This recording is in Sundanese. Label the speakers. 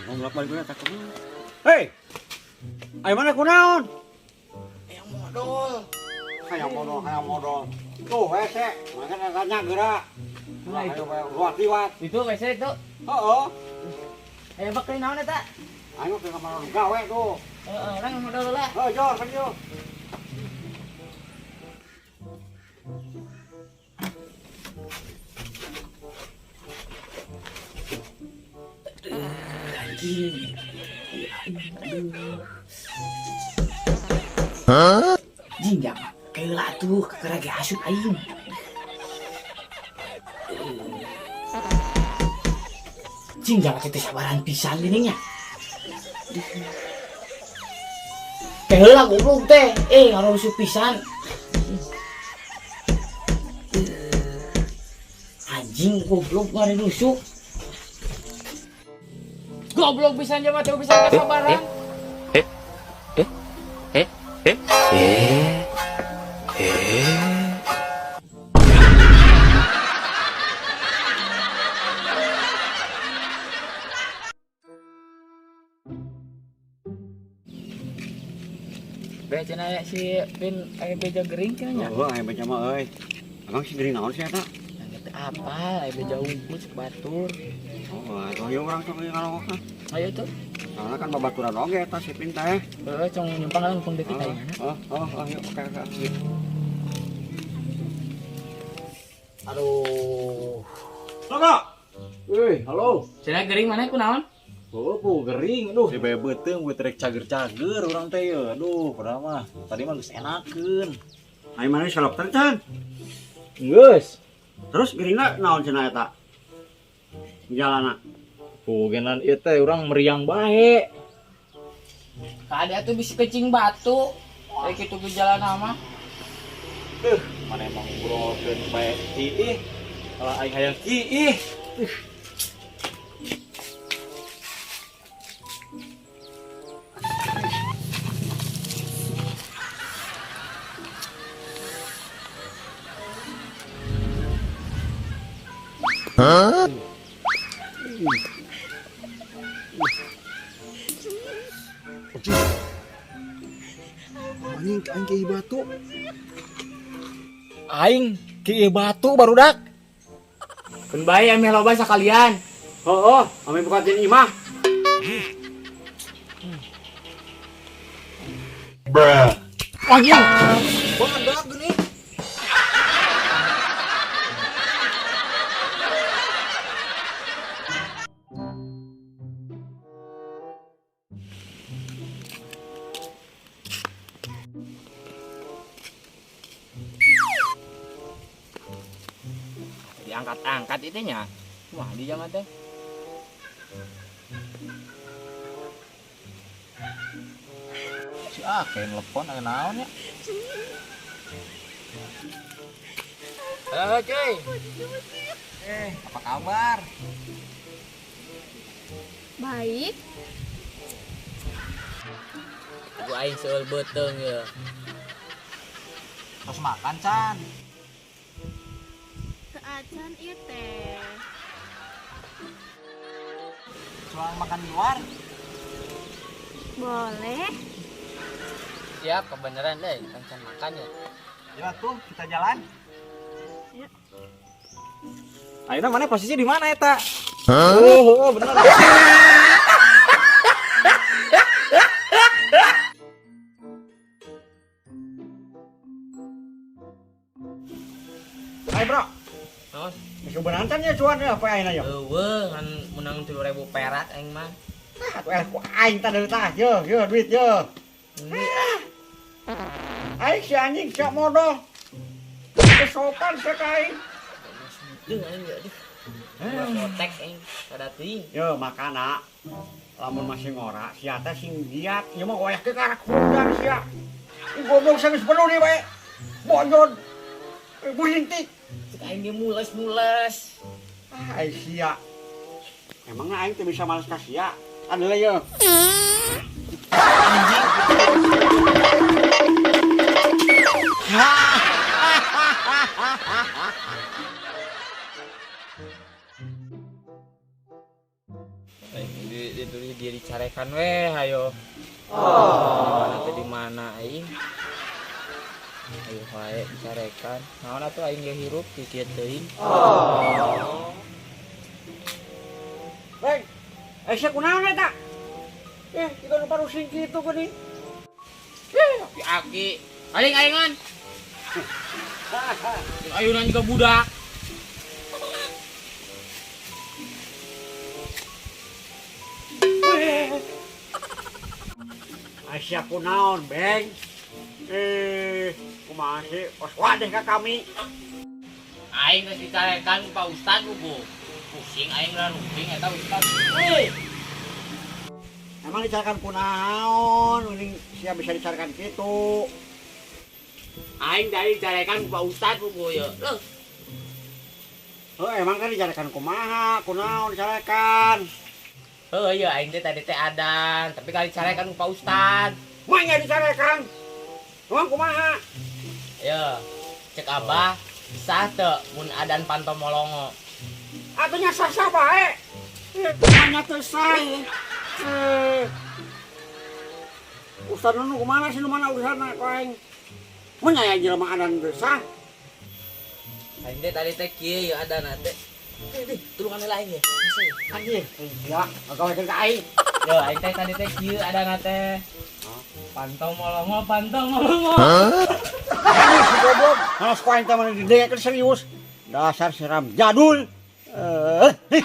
Speaker 1: Ngomong balik mana takut. Hei. Ayo mana kunaon?
Speaker 2: Yang modal.
Speaker 1: Hayang modal, hayang modal. Tuh, hese, makan tanya geura.
Speaker 2: Nah, itu.
Speaker 1: Ayo luat liwat.
Speaker 2: Itu WC itu.
Speaker 1: Heeh.
Speaker 2: Eh bakal naon eta?
Speaker 1: Ayo ke kamar gawe tuh.
Speaker 2: Heeh, urang modal lah.
Speaker 1: Heuh, jor kan yo.
Speaker 2: Anjing. Hah? Jing jangan. Keula tuh kakara ge asup aing. Jing jangan teh sabaran pisan gini nya. Keula goblok teh. Eh ngarusuh pisan. Anjing goblok ngarusuh. Goblok pisan jama teh bisa kasabaran. Be cenah aya si Pin aya beja gering cenah nya.
Speaker 1: Oh, aya beja mah euy. Emang si gering naon sih eta?
Speaker 2: Yang teh apal aya beja unggul cek batur.
Speaker 1: Oh, atuh ayo urang sok ngalongok ah.
Speaker 2: Ayo tuh.
Speaker 1: Soalnya kan babaturan oge eta si Pin teh.
Speaker 2: Heeh, cong nyumpang lah numpang deukeut aing.
Speaker 1: Oh, oh, ayo oke oke.
Speaker 2: Aduh.
Speaker 1: Sogo.
Speaker 3: Wih, halo.
Speaker 2: Cenah gering mana kunaon?
Speaker 3: Oh, bu, gering. Aduh, si bae beuteung gue trek cager-cager urang teh ye. Aduh, padahal mah tadi mah geus enakeun.
Speaker 1: Ayo mana selop can?
Speaker 3: Geus.
Speaker 1: Terus geringna naon cenah eta? Jalana.
Speaker 3: Oh, genan ieu teh urang meriang bae.
Speaker 2: Kada tuh bisi kecing batu. Kayak kitu gejalana mah.
Speaker 3: Duh, mana emang ngobrolkeun bae ih. Kalau aing hayang ih.
Speaker 4: Anjing aing kieu batu.
Speaker 3: Aing ki batu barudak.
Speaker 2: Keun bae ameh loba sakalian.
Speaker 1: Heeh, ame buka jeung imah.
Speaker 3: Anjing. Badak geuning.
Speaker 2: Diangkat-angkat itu nya. Wah, di zaman teh.
Speaker 3: Si Ake nelpon aya naon ya?
Speaker 2: Halo, cuy.
Speaker 3: Apa kabar?
Speaker 5: Baik.
Speaker 2: Gua aing seueul beuteung ye.
Speaker 3: Terus makan, Chan.
Speaker 5: Teu acan ieu teh.
Speaker 3: Soal makan di luar.
Speaker 5: Boleh.
Speaker 2: Siap, kebenaran deh, kencan makan ya.
Speaker 3: Ya tuh, kita jalan.
Speaker 5: Ya.
Speaker 3: Ayeuna mana posisi di mana eta? Oh, bener.
Speaker 1: Ayo, Bro.
Speaker 2: Terus,
Speaker 1: Geus beunantan ya cuan ya apa ayeuna yo?
Speaker 2: eueuh ngan menang 3.000 perak aing mah.
Speaker 1: Ah, atuh eleh ku aing tah deui tah. Yo, yo duit yo. Aing si anjing siap modal. Kesopan sia ka aing.
Speaker 2: Deung aing ya aduh. Gua potek aing kada teuing.
Speaker 1: Yo makana lamun masih ngora sia teh sing giat ieu mah goyah ke karak hudang sia. Ih goblok geus penuh nih bae. Bonjon. Buhintik.
Speaker 2: Cek aing ge mules-mules.
Speaker 1: Ah, aing sia. Emang aing teh bisa males ka sia? Aduh yo.
Speaker 2: Anjing. Itu dia dicarekan weh ayo. Di mana teh di mana aing? Ayo wae dicarekan. Naon atuh aing ge hirup kieu teuing.
Speaker 1: Beng, eh sia kunaon eta? Eh, kita nu parusing kitu geuning.
Speaker 2: Aki-aki. Aing aingan. Ayunan juga budak.
Speaker 1: Aisyah kunaon, Beng? Eh, kumaha sih? Os wadeh ka kami.
Speaker 2: Aing geus dicarekan ku Pak Ustad ku. Pusing aing raruping eta Ustad. Euy.
Speaker 1: Emang dicarikan kunaon? Mending sia bisa dicarikan kitu.
Speaker 2: Aing dari dicarekan ku Pak Ustad ku ya. Leuh,
Speaker 1: Heuh, emang kan dicarikan kumaha? Kunaon dicarikan?
Speaker 2: heuh ieu aing teh tadi teh adan, tapi kali dicarekan ku Pak Ustad.
Speaker 1: Manya dicarikan? Emang kumaha?
Speaker 2: Ya, cek abah sah teu mun adan panto molongo.
Speaker 1: Atunya sah-sah bae. Eh, kumanya teu sah. Eh. Ustad nu kumaha sih nu mana urusanna ku aing? Mun aya jelema adan teu sah.
Speaker 2: Aing teh tadi teh kieu ya adan teh. Ih, tulungan heula aing ye.
Speaker 1: Anjir, ya, ngagawekeun ka aing.
Speaker 2: Yo, aing teh tadi teh kieu adana teh. Panto molongo, panto molongo.
Speaker 1: Anjir, si goblok. Halas ku aing teh mana didengekeun serius. Dasar seram jadul. Eh, ih.